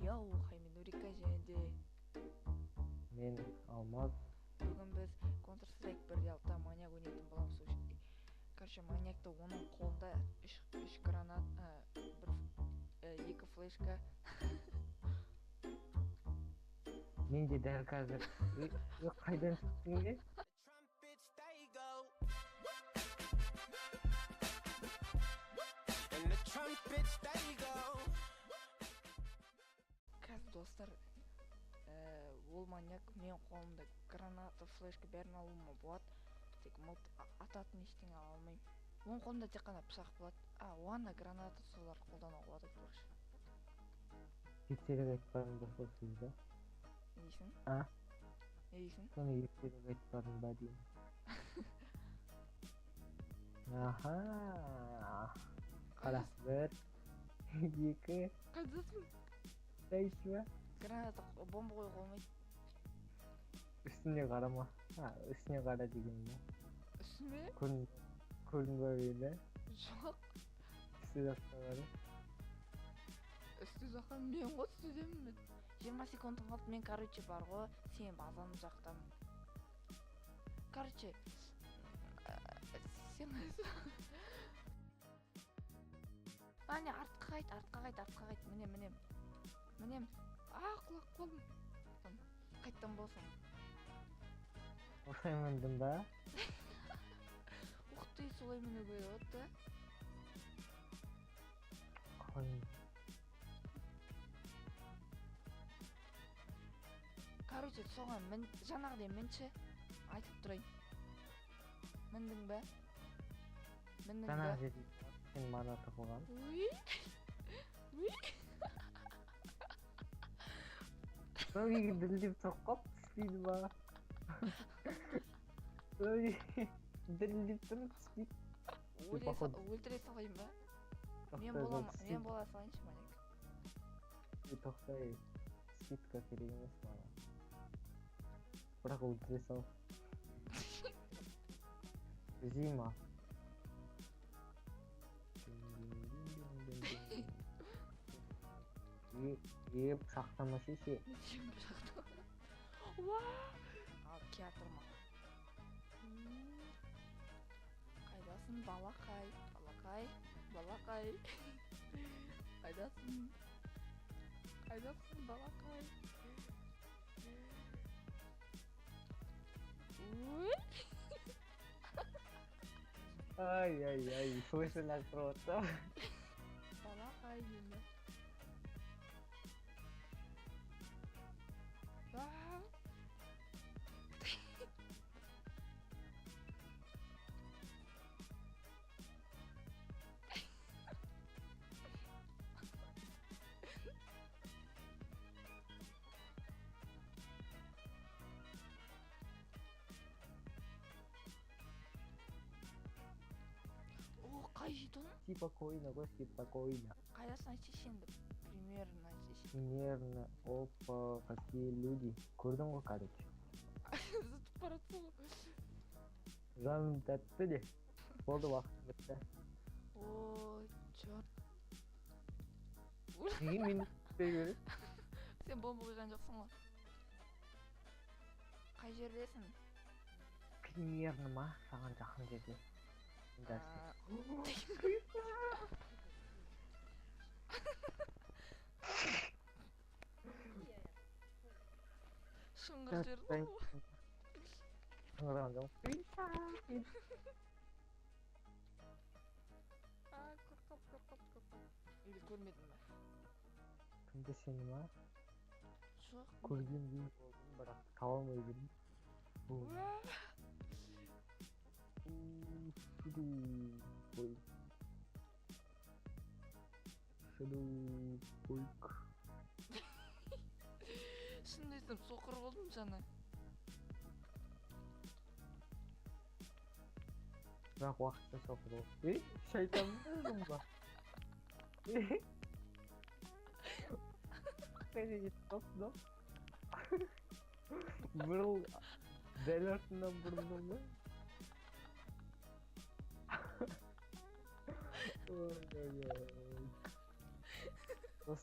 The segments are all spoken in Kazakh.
Йоу, мен Нурика және де Мен Алмаз. Бүгін біз Counter Strike 1.6 маньяк ойнайтын боламыз. Короче, маньякты оның қолында 3 гранат, бір, 2 флешка. Мен де дәл қазір. Қайдан шықтың бе? Trumpets they go. And the trumpets they go. Қазір достар, ол маньяк мен қолымда граната, флешка бәрін алуыма болады. Тек мылт ататын ештеңе ала алмаймын. Оның қолында тек қана пышақ болады. Оған да граната солар қолдануға болады айтпақшы. Ертерек айтпадың ба сол сөзді? Не дейсің? А? Не дейсің? Соны ертерек айтпадың ба деймін. Аха. Қара, 1, 2, Қайдасың? үш ба? Граната, бомба қоюға болмайды. Үстіне қарама. Үстіне қара деген ба? Үстіме? Көрдің ба мені? Жоқ. Үсті жаққа қара. Үсті жаққа мен ғой үстідемін мен. 20 секундым қалды. Мен, короче, бар ғой, сен базаның жақтамын. Короче, сен не, артқа қайт, артқа қайт, артқа қайт. Міне, міне. Міне. Құлап қалдым. Қайттан болсын. Осылай міндің ба? Ух ты, солай мінуге болады да. Қалай? Короче, соған мін, жаңағыдай мінші, айтып тұрайын. Міндің бе? Міндің бе? Жаңағы жерде сен мана тығылған. Уй! Уй! Мынау неге дірілдеп тұрып қалды, түспейді ба? Мынау неге дірілдеп тұр, түспейді. Походу. Өлтіре салайын ба? Мен Тоқтай, бола жоқ, мен бола салайыншы, маньяк. Тоқтай, скидка керек емес маған. Бірақ өлтіре сал. Зима. Е, пышақтама шеше. Не деймін пышақтама? Уа! Ал, келатырмын. Қайдасың, балақай? Балақай, балақай. Қайдасың? Қайдасың, балақай? Ой! Ай, ай, ай, флеш лақтырып отырсам. Балақай деймін. О, қай жетон? Спокойно, ғой, спокойно. Қайдасың айтшы енді, примерно айтшы. Примерно, опа, какие люди. Көрдің ғой, короче. Зытып баратсың ғой. Жаным тәтті де. Болды, уақыт бітті. О, черт. Неге мені түспей бересің? Сен бомба қойған жоқсың ғой. Қай жердесің? Примерно ма, саған жақын жерде. Шыңғырып жібердің ғой. Шыңғырған жоқ. Қорқып, қорқып, қорқып. Или көрмедің бе? Кімді, сені ма? Жоқ. Көргендей болдым, бірақ таба алмай жүрмін. Ой. Шуду. Шынымды айтсам, соқыр болдым жаңа. Бірақ уақытша соқыр болдым. Ей, шайтан болдым ба? Ей. Қайда кетіп қалыпсың ау? Бұрыл, дәл артынан бұрылдым ба? Ой, ой, ой. Дос,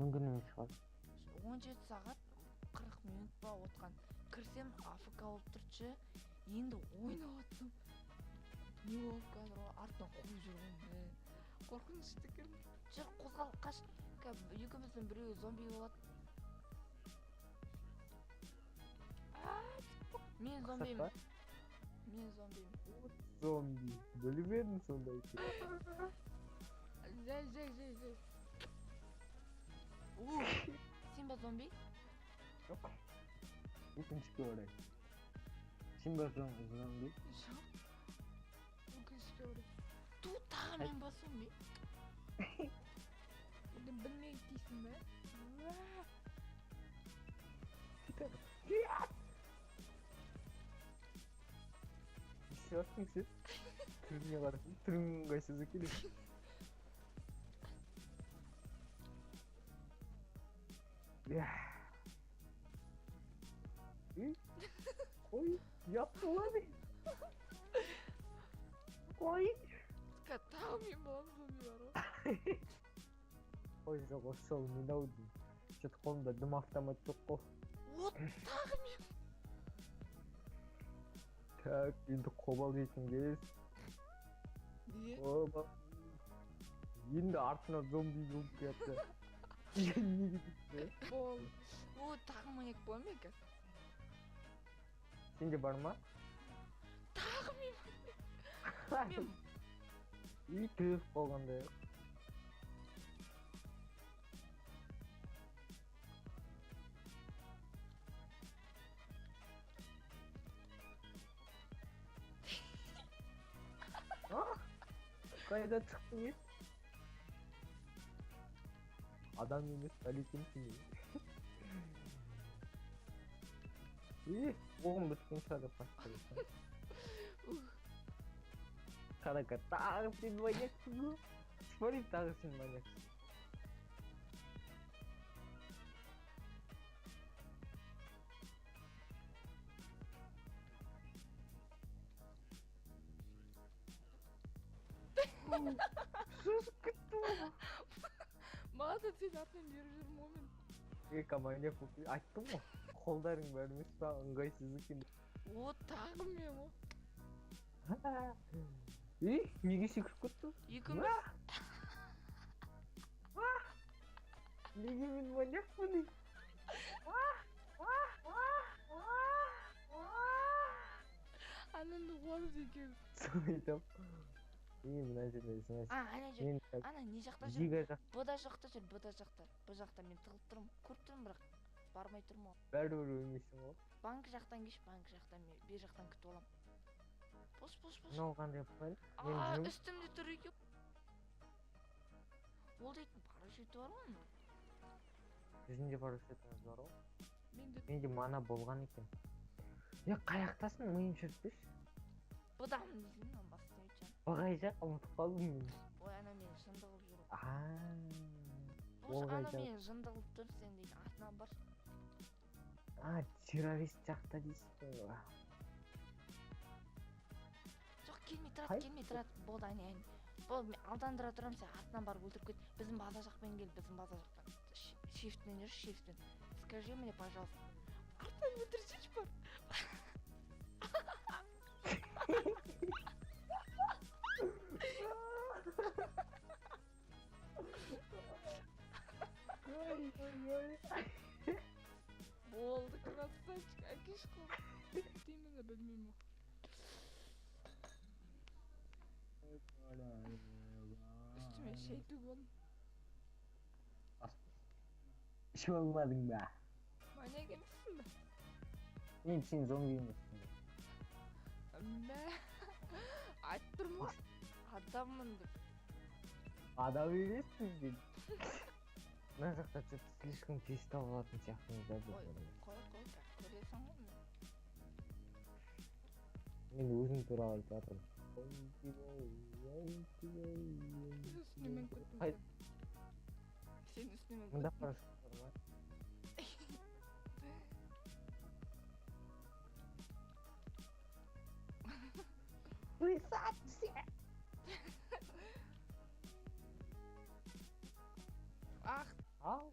Мүмкін емес шығар. 17 сағат 40 минут па отқан. Кірсем АФК болып тұршы. Енді ойнап жатсам, не болып қазір ғой, артынан қуып жүр ғой. Мә, қорқынышты екен. Жүр, қозғал, қаш. Қазір екеуміздің біреуі зомби болады. А, мен зомбимін. Па? Мен зомбимін. Зомби. Біліп едім сондай екен. Жай, жай, жай, жай. У, сен ба зомби? Жоқ. Өкінішке орай. Сен ба зомби? Жоқ. Өкінішке орай. Ту, тағы мен ба зомби? Енді білмей дейсің бе? Уа! Не істеп жатсың сен? Түріңе қарасың, түрің ыңғайсыз екен. Иә. Үй? Ой, ұят болады. Ой. Қазір тағы мен боламын зомби бар ғой. Ой, жоқ, осы жолы мен ау деймін. Что-то қолымда дым автомат жоқ қой. Вот, тағы мен. Так, енді қобал жейтін кез. Неге? Оба. Енді артынан зомби болып келатты. Неге дейді? Бол. О, тағы маньяк боламын мен қазір. Сенде бар ма? Тағы мен маньяк. Мен Үй тіреліп қалғандай. А? Қайда шықтың е? Адам емес, бәле екенсің е. Е, оғым біткен шығар деп қашып келесің. Ух. Қарака, тағы сен маньяксың ғой. Смотри, тағы сен маньяксың. Шошып кеттім ғой. Маған да сен артынан еріп жүрмін ғой мен. Е, маньяк болып айттым ғой. Қолдарың бәрі емес па, ыңғайсыз екен. О, тағы мен ғой. Ей, неге секіріп кеттің? Екеуміз Неге мен маньякпын дейді? Ананды қуамыз екеуміз. Соны айтамын. Е, мына жерде значит А, ана жер. мен Ана не жақта жүр? Зига жақ Бұ да жақта жүр, бұ да жақта. Бұ жақта мен тығылып тұрмын, көріп тұрмын, бірақ бармай тұрмын ғой. Бәрібір өлмейсің ғой. Банк жақтан кеш, банк жақтан мен бер жақтан күтіп аламын. Бос, бос, бос. Мынау қандай план? Мен А, жүрмін. үстімде тұр екен. Ол дейтін парашюті бар ғой оның. Біздің де парашютіміз бар ғой. Менде Менде мана болған екен. Е, қаяқтасың? Миым шірітпеші. Бұдамын дейсің, мынаны басып өйтші. Қай жақ? Ұмытып қалдым мен. Ой, ана мені жынды қылып жүр. А. Бос, Ол ана қай жақ? мені жынды қылып тұр, сен дейтін артынан бар. А, террорист жақта дейсің ғой. Жоқ, келмей тұрады, Қай? келмей тұрады. Болды, әне, әне. Болды, мен алдандыра тұрамын, сен артынан барып өлтіріп кет. Біздің база жақпен кел, біздің база жақтан. Шифтпен жүрші, шифтпен. Скажи мне, пожалуйста. Артынан өлтірсейші бар. Ой, ой, ой. Болды, красавчик, әкеш қол. Деймін де білмеймін. Үстіме шай төгіп алдым. Ішіп алмадың ба? Маньяк емессің бе? Мен сен зомби емессің. Мә, айтып тұрмын ғой. Адаммын деп. Адам емессің сен. Мына жақта что-то слишком тез табылатын сияқтымыз да біз Ой, бұны. қой, қой, көресің ғой мен. Мен өзім туралы айтып жатырмын. Үстіне мініп кеттің Қай- сен. Сен үстіне мініп Мында кеттің. парашют бар ма? Присадься! Ах, Ау!